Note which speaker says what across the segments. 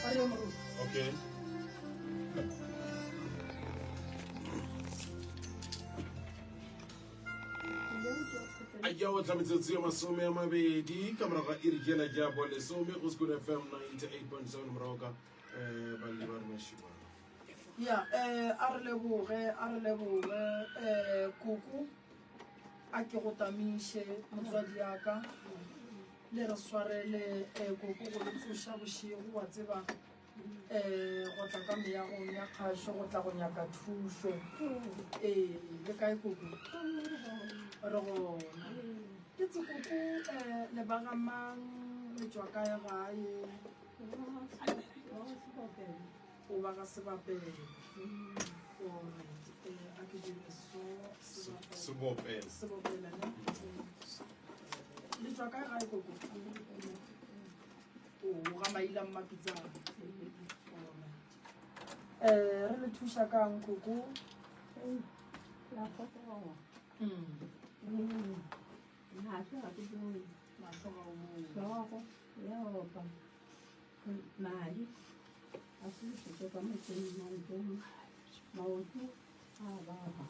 Speaker 1: A re ye moruti.
Speaker 2: Okay. A ya otla metsotso ya 20 ka morago ga iri jela ja bolesome go Sekolo FM 98.7 morago ka um balli ba rena šibana.
Speaker 1: Ya, eh, a re leboge, a re leboge, eh, koko, a ke go tamiše, motswadi ya ka, le re swarele, eh, koko go le tsoša bošego, wa tseba, eh, go tla ka meagong ya kgašo, go tla go nyaka thušo. Ee, le kae koko? Re gona. Ke tse koko, eh, le ba ga mang, le tšwa kae gae? O ba ga Sebapele. Alright. Eh, a ke dire so Sebapele.
Speaker 2: Sebopele.
Speaker 1: Sebopele ne? Le tšwa kae gae koko? O ga Maila Mmapitsana. Alright. Eh, re le thuša kang koko?
Speaker 3: Mahlo ga ke bone.
Speaker 1: Mahlo ga o bone.
Speaker 3: Hlogo ya opa. Madi a fološetše ka motseng maotong, maoto a baba.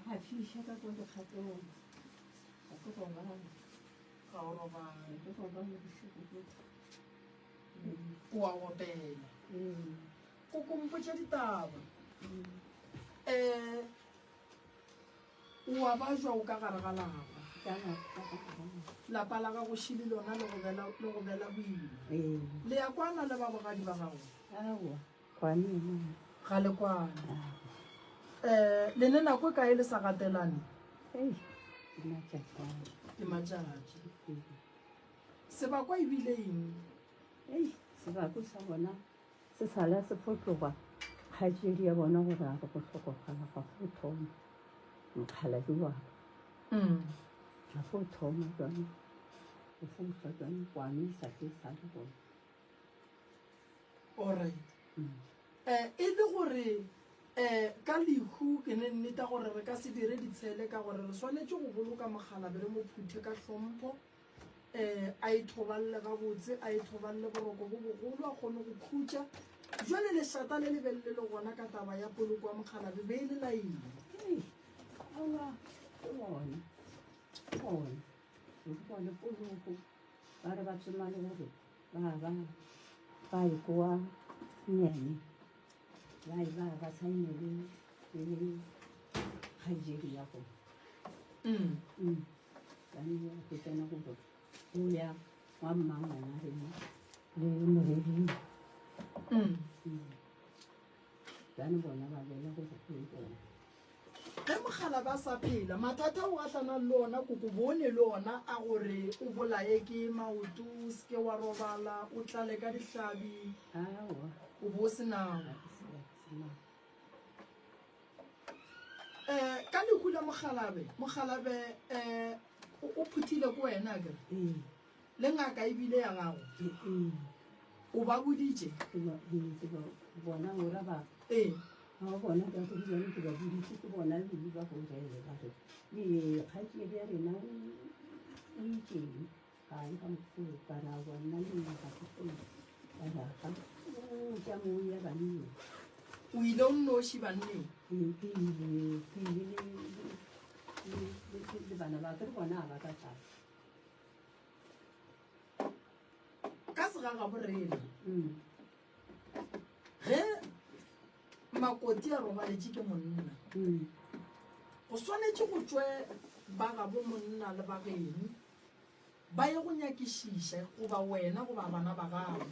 Speaker 3: A fiša ka ko dikgatong, ga ke robale.
Speaker 1: Ga o robale.
Speaker 3: Ga ke robale bošego bjo.
Speaker 1: O a opela. Koko mpotše ditaba. Um O a bajwa o ka gare ga lapa. Lapa la gago šele lona le go bela, le go bela boima. Le ya kwana le ba bogadi ba gago?
Speaker 3: Aowa, kwane ena.
Speaker 1: Ga le kwane. Eh, le ne nako e kae le sa gatelane?
Speaker 3: Ei, ke matšatši.
Speaker 1: Ke matšatši. Sebakwa e bile eng?
Speaker 3: Ei, sebakwa sa bona Se sa la se fo tloga kgaetšedi ya bona gore a re go hlokofala ga fo thoma mokgaladi wa ka. Ga fo thoma jone go fo hlwa jone kwane e sa tle sa le gona.
Speaker 1: Alright. Eh, e le gore eh ka lehu ke ne nneta gore re ka se dire ditshele ka gore re swanetše go boloka mokgalabje re mo phuthe ka hlompho. um a ithoballe gabotse, a ithoballe boroko bo bogolo, a kgone go khutša. Jwale lešata le le be le le gona ka taba ya poloko ya mokgalabje be e le la eng?
Speaker 3: Aowa, ke gona, ke gona, ke gone poloko. Ba re ba tsoma le gore ba ba ba e koa nyene, ba e ba ba saine le le kgaetšedi ya gona. Mm. Ba hwetšana gore o ya wa mmangwana rena le moreding. Bjane bona ba bela gore go ye bona.
Speaker 1: Ge mogala ba sa phela, mathata o gahlanang le ona koko bone le ona a gore o bolaye ke maoto, o seke wa robala, o tlale ka dihlabi,
Speaker 3: Aowa.
Speaker 1: o bo o se nao.
Speaker 3: Ga ke se ga ke se nao.
Speaker 1: um ka lehu la mogalabe mogalabe um o phuthile ko wena kere
Speaker 3: Ee,
Speaker 1: le ngaka ebile ya gago
Speaker 3: ee, ee.
Speaker 1: o ba boditše
Speaker 3: Ke ba- ee, ke ba- bona ora ba
Speaker 1: ee
Speaker 3: ba bona ka go bjale ke ba boditše ke bona ebile ba go rele ba re ee kgaetšedi ya rena o o itšeng Ga nka mokgwa ka ra wa nna le nna ga ke tsebe. Ka ra ga o tša mo ya banneng.
Speaker 1: O ile o nnoši banneng?
Speaker 3: Ee, ke ile ke ile le le le le bana ba ka le bona ba ka tla.
Speaker 1: Ka segagabo rena. Ge makoti a robaletše ke monna, go swanetše go tšwe ba gabo monna le ba geno ba ye go nyakišiša, goba wena goba bana ba gago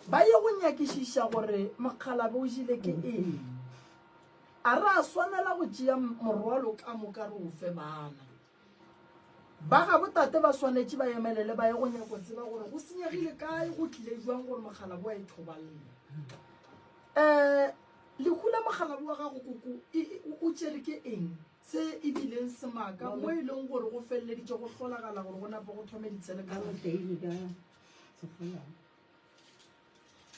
Speaker 1: ba ye go nyakišiša gore mokgalabe o jele ke eng. A re a swanela go tšea morwalo ka moka re o fe bana ba gabo tate? Ba swanetše ba emelele ba ye go nyako tseba gore go senyegile kae, go tlile jwang gore mokgalabe wa ithoballe. Um lehu la mokgalabe wa gago koko o tšere ke eng se e bileng semaka mo e leng gore go feleleditše go hlolagala gore go nape go thome ditshele ka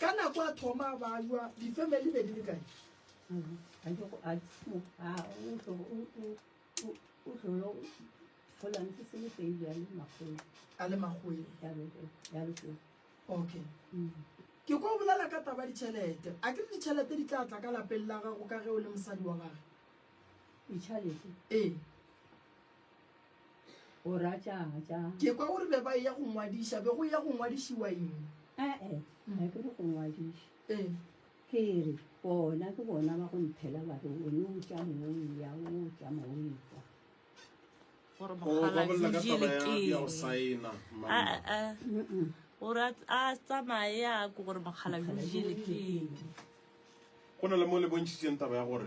Speaker 1: ka nako a thoma a bajwa difemeli be di le kae? A le makgweng. Okay. Ke kwa o bolela ka taba ya ditšhelete. A ke re ditšhelete di tla tla ka lapeng la gago ka ge o le mosadi wa gage?
Speaker 3: Ditšhelete?
Speaker 1: Ee.
Speaker 3: O ra tša tša.
Speaker 1: Ke kwa gore be ba eya go ngwadiša, be go eya go ngwadišiwa eng?
Speaker 3: Ee, ga ke re go ngwadiša.
Speaker 1: Ee.
Speaker 3: Ke re bona ke bona ba go mphela ba re o ne o tšama o eya o tšama o etla.
Speaker 4: Gore
Speaker 2: O ba
Speaker 4: mokgalabje
Speaker 2: bolela
Speaker 4: o
Speaker 2: ka
Speaker 4: jele
Speaker 2: taba ya, ya go
Speaker 4: keng?
Speaker 2: saena
Speaker 4: A
Speaker 2: mama.
Speaker 4: a gore a tsamaye a ko gore mokgalabje o jele keng?
Speaker 2: Go na le mo le bontšhitšeng taba ya gore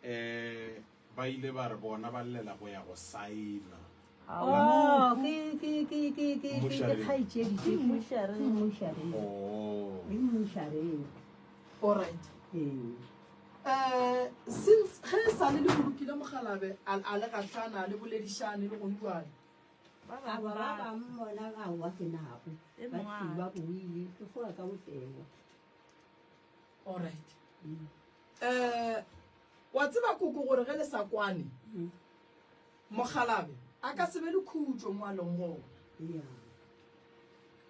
Speaker 2: um ba ile ba re bona ba llela go ya go saena.
Speaker 3: Oh, ke ke ke ke ke ke
Speaker 2: Mmušareng.
Speaker 3: kgaetšedi
Speaker 4: Ke mmušareng.
Speaker 3: Ke mmušareng.
Speaker 2: Oh.
Speaker 3: Ke mmušareng.
Speaker 1: All right.
Speaker 3: Ee.
Speaker 1: Eh, since ge e sale le bolokile mogalabe a a le gahlana le boledišane le gong jwale.
Speaker 4: Ba
Speaker 3: Aba
Speaker 4: bang
Speaker 3: ba
Speaker 4: ba
Speaker 3: bang bona aowa ke nago.
Speaker 4: E
Speaker 3: Ba
Speaker 4: mongwe a-
Speaker 3: tseba boile ke fola ka botewa.
Speaker 1: All right. Eh, wa tseba koko gore ge le sa kwane mokgalabe a ka se be le khutšo mo a leng gona.
Speaker 3: Yeah.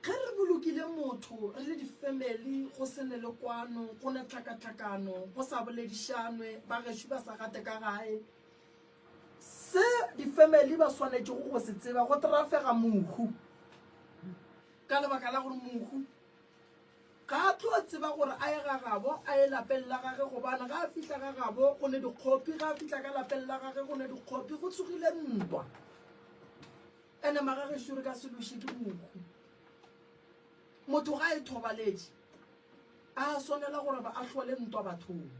Speaker 1: Ge re bolokile motho re le difamily go se ne le kwano, go ne tlhakatlhakano, go sa boledišanwe, ba gešo ba sa gate ka gae, se difamily ba swanetšego go se tseba go trafega mohu ka lebaka la gore mohu Ga a tlo tseba gore a ye ga gabo, a ye lapeng la gage, gobane ga a fihla ga gabo go ne dikgopi, ga a fihla ka lapeng la gage go ne dikgopi, go tsogile ntwa. Ene magagešo re ka se loše ke mohu. Motho ga a ithobaletše, a swanela gore ba a hlole ntwa bathong.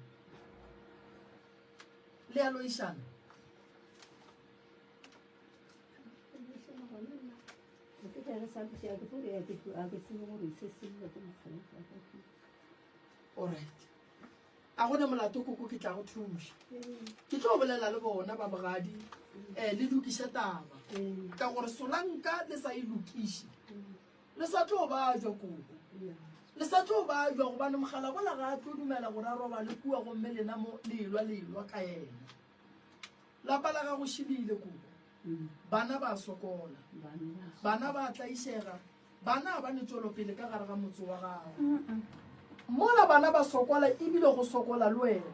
Speaker 1: Le a loišana? Alright. A gona molato koko ke tla go thuša. Ke tlo bolela le bona ba bogadi eh le lokiše taba. Ka gore solanka le sa e lokiše. Le sa tlo ba jwa koko. Le sa tlo ba jwa gobane mogala bola ga a tlo dumela gore a robale kua gomme lena mo le elwa le elwa ka yena. Lapa la gago šibile koko. Bana ba sokola. Bana ba tlaišega. Bana ga ba ne tšwelopele ka gare ga motse wa gago. Mola bana ba sokola ebile go sokola le wena.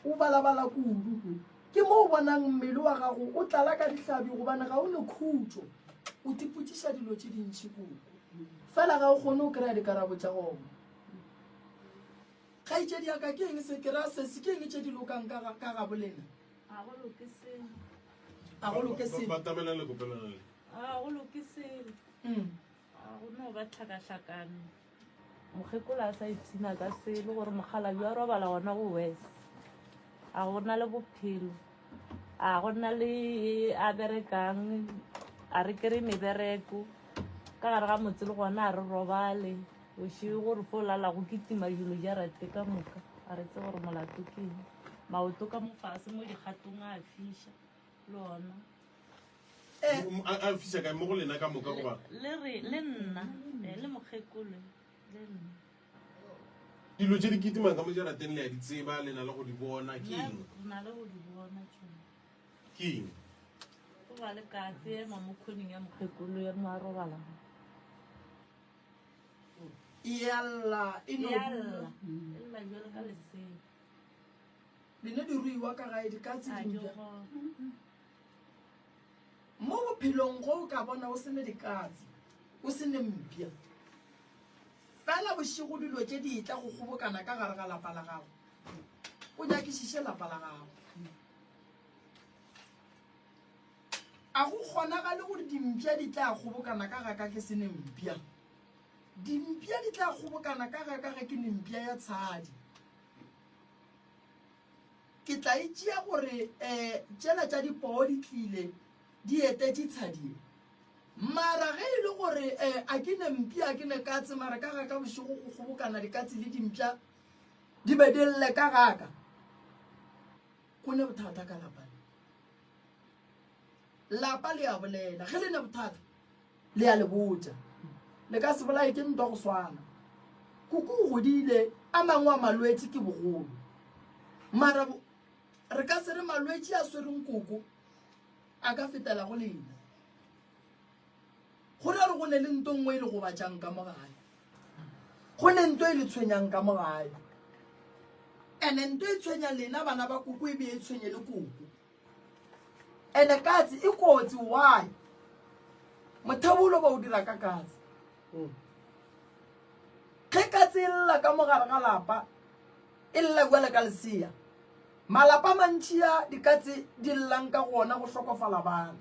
Speaker 1: O balabala kudu. Ke mo o bonang mmele wa gago o tlala ka dihlabi gobane ga o ne khutšo. O tipotšiša dilo tše dintši kudu. Fela ga o kgone go kry-a dikarabo tša gona. Kgaetšedi ya ka, ke eng se ke ra sesi, ke eng tše di lokang ka ga, ka gabo lena?
Speaker 4: Ga go loke selo.
Speaker 1: A go loke selo.
Speaker 2: Batamela lekopelwana le.
Speaker 4: Ga go loke selo.
Speaker 1: Mm.
Speaker 4: Ga go no ba tlhakahlakano. Mokgekolo a sa ipshina ka selo gore mokgalabje a robala gona go wes. A go na le bophelo. A go na le a berekang. A re kry mebereko. Ka gare ga motse le gona a re robale. Bošego gore fo lala go kitima dilo jarate ka moka. A re tsebe gore molato ke eng. Maoto ka mo fase mo dikgatong a fiša le ona.
Speaker 1: Eh.
Speaker 2: A fiša kae mo go lena ka moka goba?
Speaker 4: Le re le nna eh, le mokgekolo le nna.
Speaker 2: Dilo tše di kitimang ka mo jarateng le a di tseba, le na le go di bona ke eng?
Speaker 4: Re na le go di bona tšona.
Speaker 2: Ke eng?
Speaker 4: Go ba le katse ema mo khoneng ya mokgekolo ya mo a robalang.
Speaker 1: E a lla, e no
Speaker 4: E a lla, e lla bjalo ka lesea.
Speaker 1: Lena diruiwa ka gae dikatse
Speaker 4: A
Speaker 1: dimpša.
Speaker 4: di gona.
Speaker 1: Mo bophelong go o ka bona o se ne dikatse, o se ne mpša. Fela bošego dilo tše di etla go kgobokana ka gare ga lapa la gago. O nyakišiše lapa la gago. A go kgonagale gore dimpša di tla kgobokana ka ga ka ke se ne mpša. Dimpša di tla kgobokana ka ga ka ge ke ne mpša ya tshadi. Ke tla e tšea gore um tšela tša dipoo di tlile di etetše tshadi ye. Mara ge e le gore um a ke ne mpša a ke ne katse mara ka ga ka bošego go kgobokana dikatse le dimpša di be di lle ka ga ka, go ne bothata ka lapa le. Lapa le a bolela ge le ne bothata le a le botša. Le ka se bolaye ke ntwa go swana. Koko o godile, a mangwe a malwetši ke bogolo. Mara re ka se re malwetši a swereng koko a ka fetela go lena. Go ra re go ne le nto nngwe e le gobatšang ka mo gae. Go ne nto e le tshwenyang ka mo gae. Ene nto e tshwenya lena bana ba koko e be e tshwenye le koko. Ene katse e kotsi why? Mothebolo ba o dira ka katse. Ge katse e lla ka mogare ga lapa, e lla bjale ka lesea. Malapa a mantši a dikatse di llang ka go ona go hlokofala bana.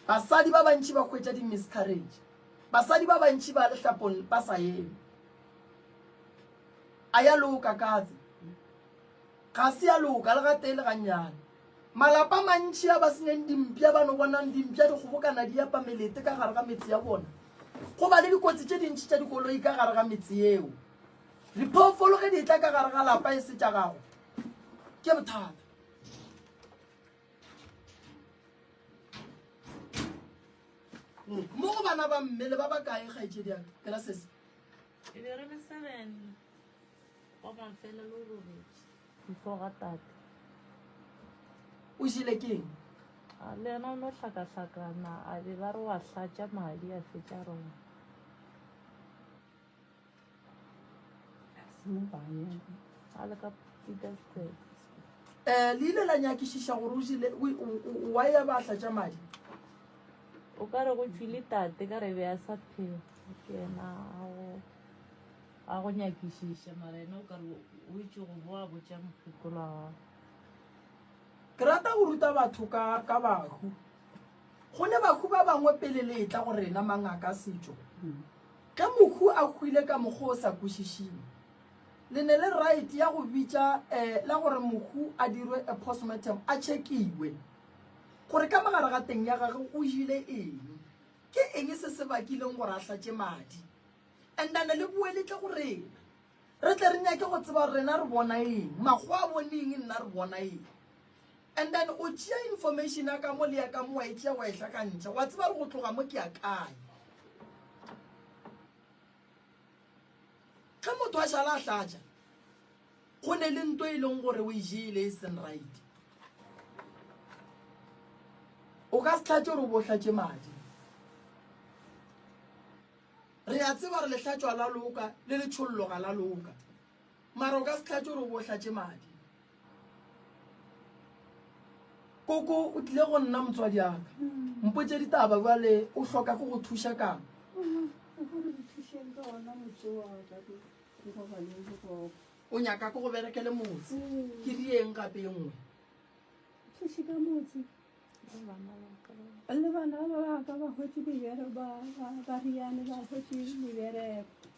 Speaker 1: Basadi ba bantši ba hwetša di-miscarriage. Basadi ba bantši ba lehlapong ba sa eme. A ya loka katse? Ga se ya loka le gatee le gannyane. Malapa a mantši a ba seneng dimpša ba no bonang dimpša di kgobokana di epa melete ka gare ga metse ya bona. Go ba le dikotsi tše dintši tša dikoloi ka gare ga metse yeo. Diphoofolo ge di etla ka gare ga lapa e se tša gago ke bothata. Mo go bana ba mme le ba ba kae kgaetšedi ya ka? Ke ra sese.
Speaker 4: E be re le seven wa mafelelo o robetše before ga tate.
Speaker 1: O jele ke eng?
Speaker 4: A le yena o no hlakahlakana a be ba re wa hlatša madi a fetša rona. A le ka Petersburg.
Speaker 1: Eh, le ile la nyakišiša gore o jele wa ya ba hlatša madi?
Speaker 4: O ka re go tšwile tate ka re be a sa phela ke yena a go a go nyakišiša mara yena o ka re o itše go boa botša mokgekolo wa gagwe.
Speaker 1: Ke rata go ruta batho ka ka bahu. Go ne bahu ba bangwe pele le etla go rena mangaka a setšo. Ge mohu a hwile ka mokgwa o sa kwešišing, le ne le right ya go bitša eh, la gore mohu a dirwe a postmortem a chekiwe gore ka mogare ga teng ya gage o jile eng, ke eng se se bakileng gore a hlatše madi. And then le boe le tle go rena re tle re nyake go tseba gore rena re bona eng, makgowa a bone eng, nna re bona eng. And then o tšea information ya ka mo le ya ka mo wa e tšea wa e hlakantšha, wa tseba gore go tloga mo ke ya kae. Ge motho a šala a hlatša, go ne le nto e leng gore o e jele e seng right. O ka se hlatše gore o bo hlatše madi. Re a tseba gore lehlatšwa la loka le letšhollo ga la loka, mara o ka se hlatše gore o bo hlatše madi. Koko o tlile go nna motswadi aka mpotše ditaba bjale o hloka ke go thuša kang? O nyaka ke go berekele motse ke rieng gape e nngwe?
Speaker 3: Thuše ka motse le bana ba ka ba hwetše mebereko ba riane ba hwetše mebereko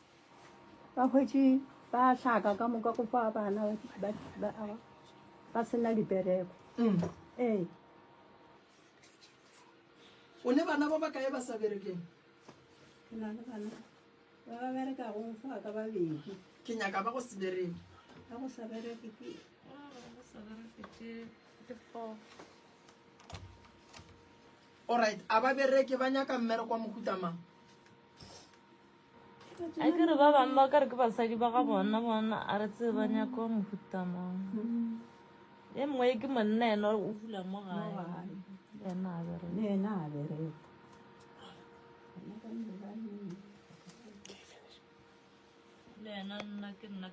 Speaker 3: ba hwetše ba hlaka ka moka go fa bana ba se na dipereko mm. ee
Speaker 1: o ne bana ba ba kae ba sa berekeng
Speaker 3: ke na le bana ba ba berekago fa ka babedi
Speaker 1: ke nyaka ba go se bereke
Speaker 3: ba go sa bereke ke
Speaker 1: Alright, a ba bereke ba nyaka mmereko wa mohuta mang?
Speaker 4: A ke re ba bangwe ba ka re ke basadi ba ga bona bona a re tsebe ba nyaka wa mohuta mang. E mongwe ke monna ena o dula mo gae. Le ena a bereka.
Speaker 3: Le ena a bereka.
Speaker 4: Le ena nna ke nna.